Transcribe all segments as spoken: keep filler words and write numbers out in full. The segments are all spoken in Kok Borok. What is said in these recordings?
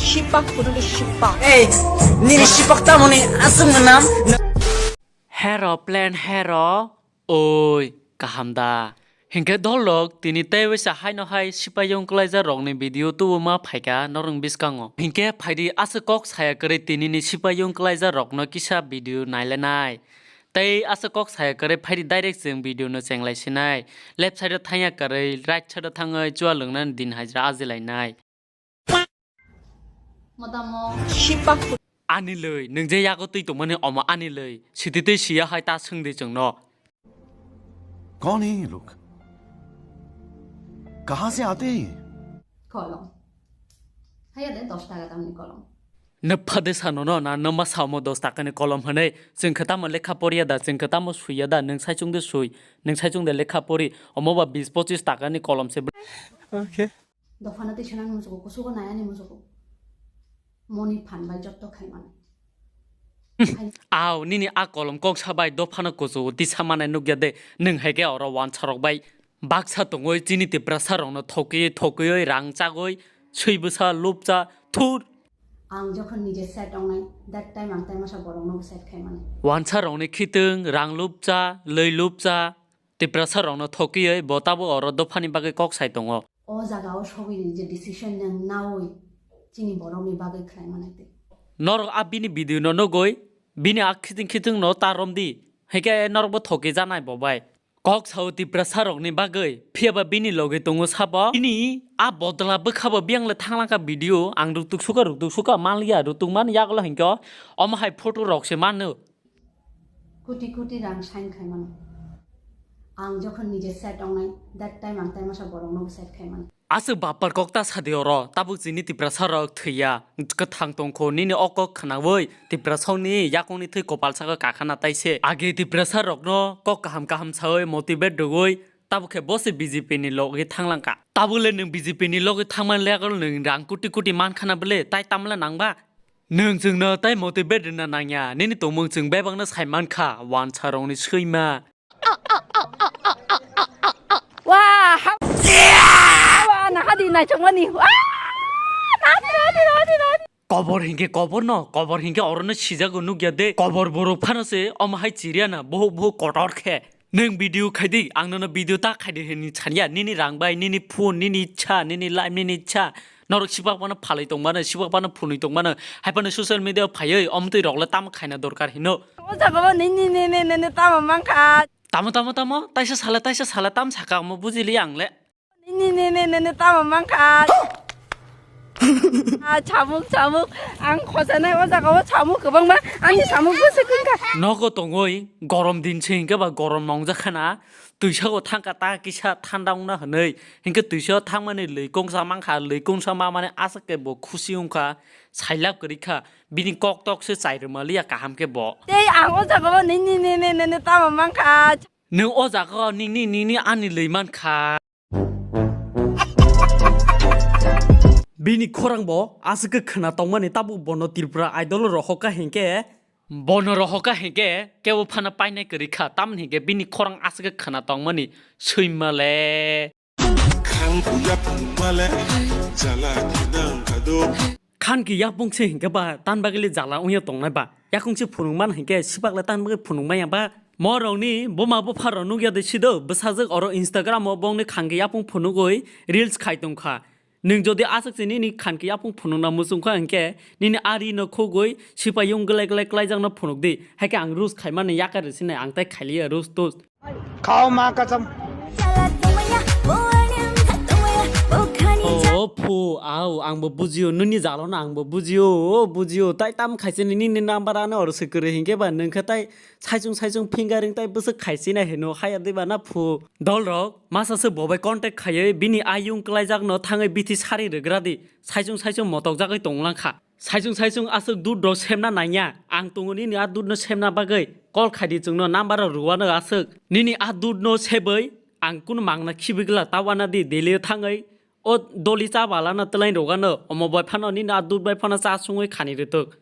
Sipak kudu di sipak. Ei, nini sipak tamoni aswk mwnam? Hero plan hero, oi, kaham da. Hinkhe dolok, tini tei waisa haino hai sipaiyung kwlaijak rokni video tubuma phaikha norong biskango. Hinkhe phaidi aswk kok saya kwrwi tinini sipaiyung kwlaijak rokno kisa video nailainai. Tei aswk kok saya kwrwi phaidi direct chwng video no chenglai sinai. Left side o thangya kwrwi right side o thangwi chua lwngnani din hajra ajilainai. Modamo. Sipak. Ani lwi, nwng je yago twi tongmani omo ani lwi. Sititwi siya hai ta swngdi chwngno. कौन है ये लोग? कहाँ से आते हैं ये? Kolom. Haya de dos taka tamni kolom. Nopha de sanono na noma samo dos takani kolom hwnwi. Chwng khe tamo lekha poriya da, chwng khe tamo suiya da, nwng saichung de sui, nwng saichung de lekha pori. Omo ba bis pochis takani kolom se. Okay. Dophano twi swnamni musugo, kusugo nayani musugo. Moni phan bai jotto khaimani. Aw, nini a kolom kok sabai dophano kusugo tisa manai nukya de, nwng hai khe oro wansarok bai baksa tongwi chini Tiprasa rokno thokiwi thokiwi rang chagwi swi bwsa lupcha thur. Ang jokhon nije set ongnai, that time ang taimasa borokno set khaimani. Wansa rokni khitwng, rang lupcha, lwi lupcha, Tiprasa rokno thokiwi bo tabuk oro dophani bagwi kok sai tongo. O jaga o sogwi je decision nang nawi chini borokni bagwi khlai manai twi. Norok a bini video no nugwi bini a khiting khiting no ta romdi, hwnkhe norok bo thoki janai bo bai. Kok sao Tiprasa rokni bagwi, phiyaba bini loge tongo sabo. Bini a bodla bwkhabo biyang le thanglangkha video, ang ruktuk suka ruktuk suka manliya, ruktuk man yagulo hinkhe omo hai photo rok se mano. Kuti kuti rang sign khaimano. Ang jokhon nije set ongnai, that time ang taimasa borokno set khaimano. Aswk bapar kok ta sadi oro, tabuk chini Tiprasa rok thwiya, kwthang tongkho nini o kok khnaui, Tiprasa ni yakungni thwi kopal saka kakhana taise. Age Tiprasa rokno kok kaham kaham saui motivate rwui, tabuk khe bo se B J P ni logi thanglangkha. Tabuk le nwng B J P ni logi thangmani le agol nwng rang kuti kuti mankhana bwle, tai tamle nangba? Nwng chwngno tai motivate rwna nangya, nini tongmung chwng bebakno sai mankha, wansa rokni swima. Wah, ha-, wah, nahadi naichongmani. Wah, nahadi, nahadi, nahadi, nahadi. Kobor hinkhe kobor no, kobor hinkhe orono sijago nukya de. Kobor borok phano se omo hai chiriya na, bohok bohok kotor khe. Nwng video khaidi, ang nono video ta khaidi hinwi sanya, nini rang bai, nini phone, nini ichha, nini life, nini ichha. Norok sibak phano phalwi tongmano, sibak phano phunwi tongmano. Hai phano social media phaiwi omtwi rokle tamo khaina dorkar hino. O jaga o nini, nini, nini, nini tamo mankha. Tamo, tamo, tamo, taisa sala, taisa sala, tam saka omo bujili ang le. Nini, nini, nini, nini tamo mankha. Ah, samuk, samuk. Ang khojanai o jaga o samuk kwbangma. Ani samuk bwswk wngkha. Nogo tongoi, gorom din se hinkhe ba gorom nongjak khana. Twisago thangkha ta kisa thanda wngna hwnwi. Hinkhe twisa thangmani lwi kongsa mankha, lwi kongsa mamani aswk khe bo khusi wngkha, sailap kwrwi kha. Bini kok tok se chai rwmaliya kaham khe bo. Tei ang o jaga o nini, nini, nini, nini tamo mankha. Nwng o jaga o nini, nini ani lwi mankha. Bini khorang bo aswk khe khwna tongmani, tabuk bono Tripura Idol rohor kha hinkhe. Bono rohor kha hinkhe kebo phano painai kwrwi kha, tamoni hinkhe bini khorang aswk khe khwna tongmani swima le. Khan ki yapung male, jala kidang kado. Khan ki yapung se hinkhe ba tan bagwi le jala wngya tongnai ba. Yakung se phunuk man hinkhe sibak le tan bagwi phunuk maya ba. Morokni buma bupharok nukya de sido, bwsajwk oro Instagram o bongni khan ki yapung phunugwi reels khai tongkha. Nwng jodi aswk se nini khan ki yapung phunukna muchungkha hinkhe nini ari no khugwi sipai yung glai glai klaijakno phunukdi. Haikhe ang roast khaimani yakar rwsinai, ang tai khailiya roast toast. Khao ma kasam. O phu, au, angbo bujio, nini jalo na angbo bujio, o bujio, tai tam khaisini nini number ano oro se kwrwi hinkhe ba nwng khe tai saichung saichung fingering tai bwswk khaisina hino haya diba na phu. Dolrok masa se bobai contact khaiwi bini ayung kwlaijakno thangwi bithi sari rwgradi, saichung saichung motokjagwi tonglang kha. Saichung saichung aswk dudh rok semna nangya. Ang tongo nini a dudh no semna bagwi. Call khaidi chwngno number rok rwano aswk. Nini a dudh no sebwi ang kunu mangna khibigwla ta wana di Delhi o thangwi o doli cha balano twlai rogano omo bai phano nini a dudh bai phano cha sungwi khani rwtwk.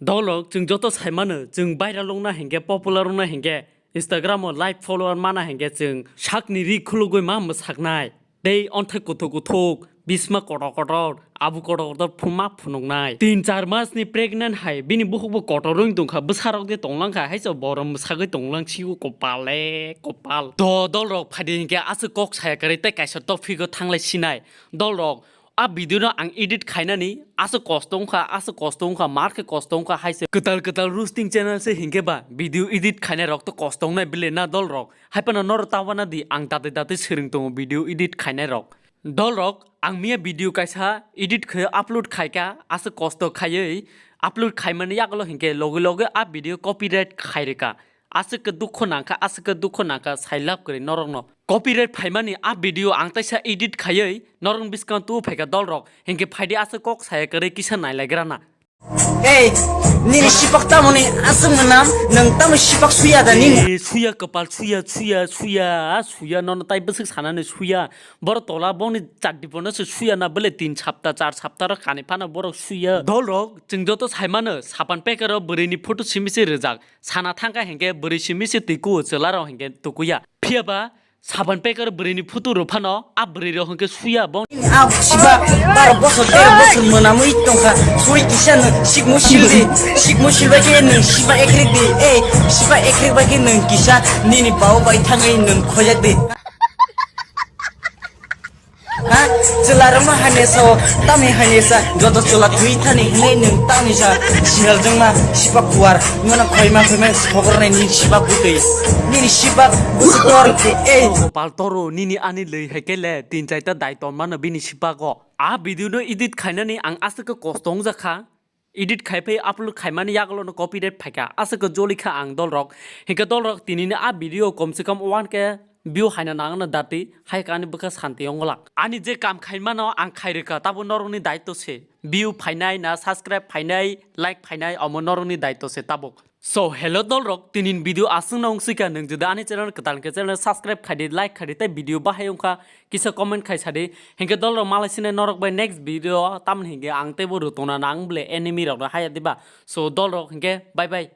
Dolok chwng joto saimano chwng viral wngna hinkhe popular wngna hinkhe Instagram o like follower mana hinkhe chwng sakni ri khulugwi ma mwsaknai. Tei onthai kuthuk kuthuk, bisma kotor kotor, abu kotor kotor phuma phunuknai. Tin char mas ni pregnant hai, bini bukhuk bo kotor wng tongkha, bwsarok de tonglang kha, hai se borom bwsagwi tonglang sigo kopal le kopal. Do dol rok phaidi hinkhe aswk kok saya kwrwi tei kaisa topic o thanglai sinai. Dol rok, a video no ang edit khainani aswk kosto wngkha, aswk kosto wngkha, mar khe kosto wngkha, hai se kwtal kwtal roasting channel se hinkhe ba video edit khainai rok to kosto wngnai bile na dol rok. Hai phano noro tabana di ang dati dati swrwng tongo video edit khainai rok. Dol rok, ang miya video kaisa edit khai upload khaika, aswk kosto khaiwi upload khaimani yagulo hinkhe logi logi a video copyright khairika. Aswk khe dukho nangkha, aswk khe dukho nangkha, sailab kwrwi norokno. Copyright phaimani a video ang taisa edit khaiwi norokni bwskango tubu phaika dol rok, hinkhe phaidi aswk kok saya kwrwi kisa nailaigrana. Ei, nini sipak tamoni aswk mwnam, nwng tamo sipak suya da nini? Eh, suya kwpal, suya, suya, suya, suya, nono tai bwswk sanani suya. Borok tola bongni chaddi bono se suya na bwle tin sapta, char sapta rok kani phano borok suya. Dol rok, chwng joto saimano, sapan packet o bwrwini photo simi se rijak. Sana thangkha hinkhe bwrwi simi se twi kuo chwla rok hinkhe tukuya. Phiya ba, sapan packet o bwrwini photo rw phano, a bwrwi rok hinkhe suya bong. A siba baro bosor, tero bosor mwnamwi tongkha, suri kisa nwng sikmo sildi, sikmo silbai khe nwng siba ekrek di, ei, siba ekrek bai khe nwng kisa nini bau bai thangwi nwng khoyak di. Ha? Chwla rokno hanya sao, tamni hanya sa, joto chwla thwi thani hinwi nwng tamni sa, sinal jwngma siba kuar, nwng khoima khoima sokornai ni siba bwtwi, nini siba bwswkor, ei. Paltoro nini ani lwi hai khe le tin chaita dai ton mano bini sibago. A video no edit khainani ang aswk khe kosto wngjakha. Edit khai phai upload khaimani yagulo no copyright phaikha. Aswk khe jolikha ang dol rok. Hinkhe dol rok tinini a video kom se kom one K view haina nangna dati, hai kani bwkha santi ongla. Ani je kam khaimano ang khairikha, tabo norokni daitto se. View phainai na, subscribe phainai, like phainai, omo norokni daitto se tabuk. So, hello dol rok, tinin video aswk no wngsika, nwng jodi ani channel kwtal khe channel subscribe khaidi, like khaidi, tei video bahai wngkha kisa comment khai sadi. Hinkhe dol rok malai sinai norok bai next video, tamni hinkhe ang teibo rutuna nang bole enemy rok no haya diba. So, dol rok hinkhe bye bye.